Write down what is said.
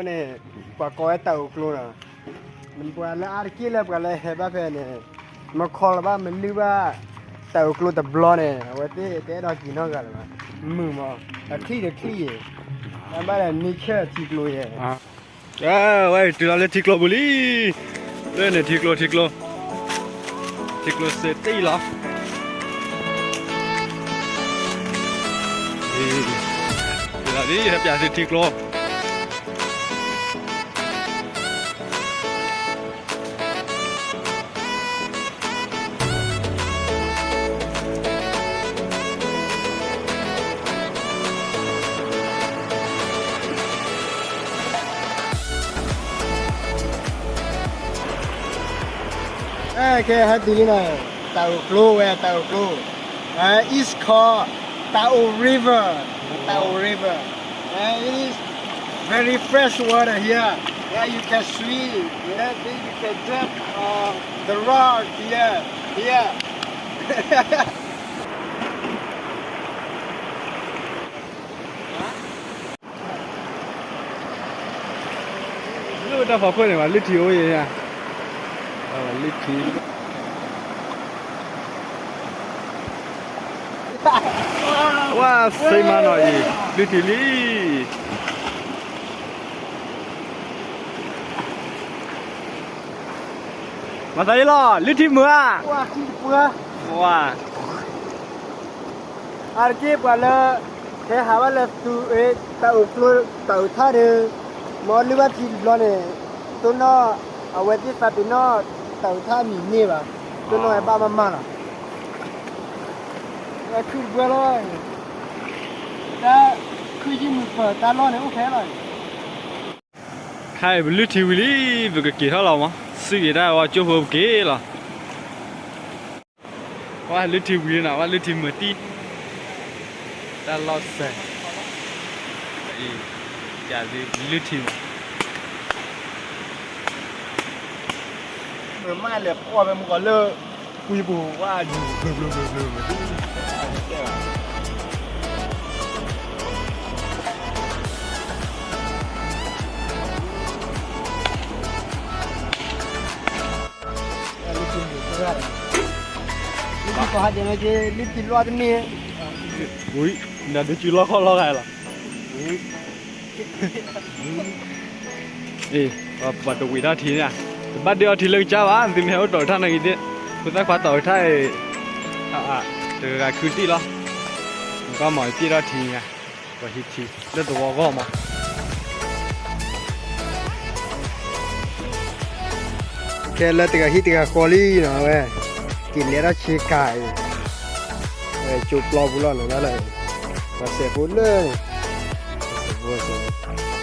န့ၣ် ပှၤကိးဝဲတၢ်အိၣ်ကျိနီၤ. ပှၤလၢအါတက့ၢ်လၢပှၤလၢဟဲဘၣ်ဖဲန့ၣ် မ့ၢ်ခီလီၤဘၣ် မ့ၢ်လုၢ်ဘၣ်တၢ်အိၣ်ကျိတဘျီန့ၣ် အဝဲသ့ၣ်တအဲၣ်ဒိးက့ၤနီတဂၤလၢၤဘၣ်. မုာ်မး အချံၣ်တချံၣ်ယဲၢ် အဘၣ်ဒီး nature ထံကျိယဲၢ်. ဝဲတုၤလီၤလၢထံကျိပူၤလံ. လၢန့ၣ်ထံကျိ ထံကျိ ထံကျိစ့တ့ၢ်လီၤ. တုၤလီၤလံ ဟဲပၠးသုထံကျိ. ကဲ ဟဲတုၤလံနီၤ, တၢ်အိၣ်ကျိဝဲ တၢ်အိၣ်ကျိ, it's called တၢ်အိၣ် river, တၢ်အိၣ် river, and it is very fresh water here, yeah, you can swim, yeah, then you can jump on the rock here, here. လၢတၢ်ဖီခိၣ်န့ၣ် ပှၤလုၢ်ထံအိၣ်ယဲၢ်, ပှၤလုၢ်ထံ, ဝါ စ့မးနီၤအံၤ လုၢ်ထံလံ. မၤသးဒ်လီၤ လုၢ်ထံမုာ်ဧါ, ဝါ အါတက့ၢ်ပှၤလၢ ဟဲဟးဘၣ်လၢသုး တၢ်အိၣ်ကျိ တၢ်အိၣ်ထၣ်ဒီး မ်အလုၢ်ဘၣ်ထံတဘျီန့ၣ် တိၢ်နီၣ် အဝဲသ့ၣ်သးပ့ၤနီၣ် တၢ်အိၣ်ထၣ်မံၤန့ၢ်ဘၣ်, တိၢ်နီၣ်ဝဲဘၣ်မးမးလီၤ. ဝဲခုၣ်တဘှဲလီၤ, တၢ်ခုၣ်ယံၢ်မုာ်ပၢၤတၢ်လီၢ်န့ၣ်အိၣ်ဖဲလီၤ. ခဲအံၤပလုၢ်ထံဝံၤလံ, ပကက့ၤထီၣ်လီၤမး, စံးက့ၤတၢ်ဝဲကၠိဖိပက့ၤလီၤ. ဝဲလုၢ်ထံဝံၤလံနီၤ, ဝဲလုၢ်ထံမုာ်တံၢ်, တၢ်လီၢ်စဲး, ပလုၢ်ထံမး, မ့ၢ်လဲၤဖီၣ်ဖဲမုၢ်ကီၤလၢ ကွံပူၤဝဲ ဘျုးဘျုးဘျုးဘျုးဘျုး လၢထံမုာ်တဂၤလီၤ, လၢထံကီၢ်ဟးဒဲးနီၤက့ လၢထံလီၢ်တန့ၢ်, ဝံၤ နဒုးစုလီၢ်ခီၣ်လီၢ်ဂၤလီၤ, အ့ၣ် ပှၤတဝံၤထီၣ်ထံန့ၣ်, တဘၣ်ဒ့အီထံလၢကစၢ်ဘၣ်, သုမ့ၢ်ဟဲအိၣ်တၢ်အိၣ်ထၣ်နာ်က့သ့ၣ်, ဖိသၣ်ခွါတၢ်အိၣ်ထၣ်အံၤ, တဂၤခုတံၢ်လီၤ, နကွၢ်မၤပျဲၢ်ထီၣ်ထံန့ၣ်, ပှၤဟံးထံ လၢသဝီဂီၢ်မး ခဲလၢတဂၤဟံၣ်တဂၤဃီလံနီၤဝဲ, က့ၤလဲၤထီၣ်ဆ့ကၤအံၤ, ဝဲကၠိပျီပူၤလီၤနီၤ, လၢ ပှၤစဲးဖိလၢန့ၣ်, ပှၤစဲးဖိ